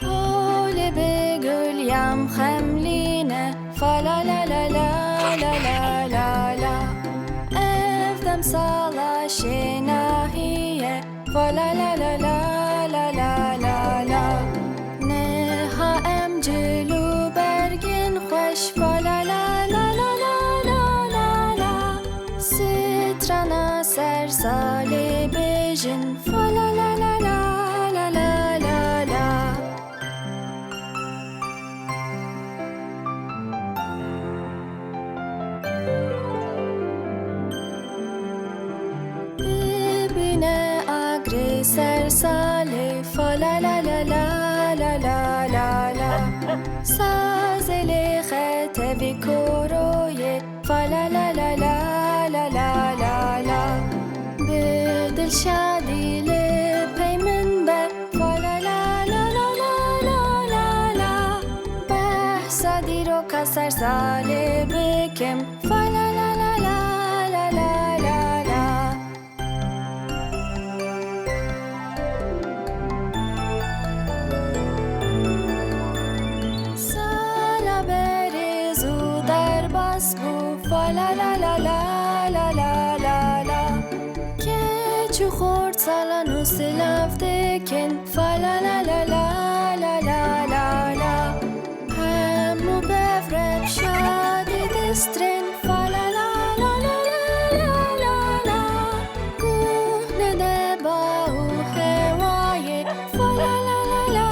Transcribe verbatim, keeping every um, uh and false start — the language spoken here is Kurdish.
Holê bi gul yam xemlîne, fa la la la la. Ev demsala şênahî ye, fa la la la. Niha em cil û bergên xweş, fa la la la. Strana ser salê bêjin, fa la la la. Bibîne agrê ser salê, fa la la la. Sazê lê xetevî koroyê, fa la la la. Bi dilşadî li pey min be, fa la la. Behsa dîroka ser salê bikim, fa la la la. Sala berê zû derbas bû, fa la la la. Keç û xort sala nû silav dikin, fa la la la. Hemû bev re bi şadî distrên, fa la la. Guh nede ba û hewayê, fa la la.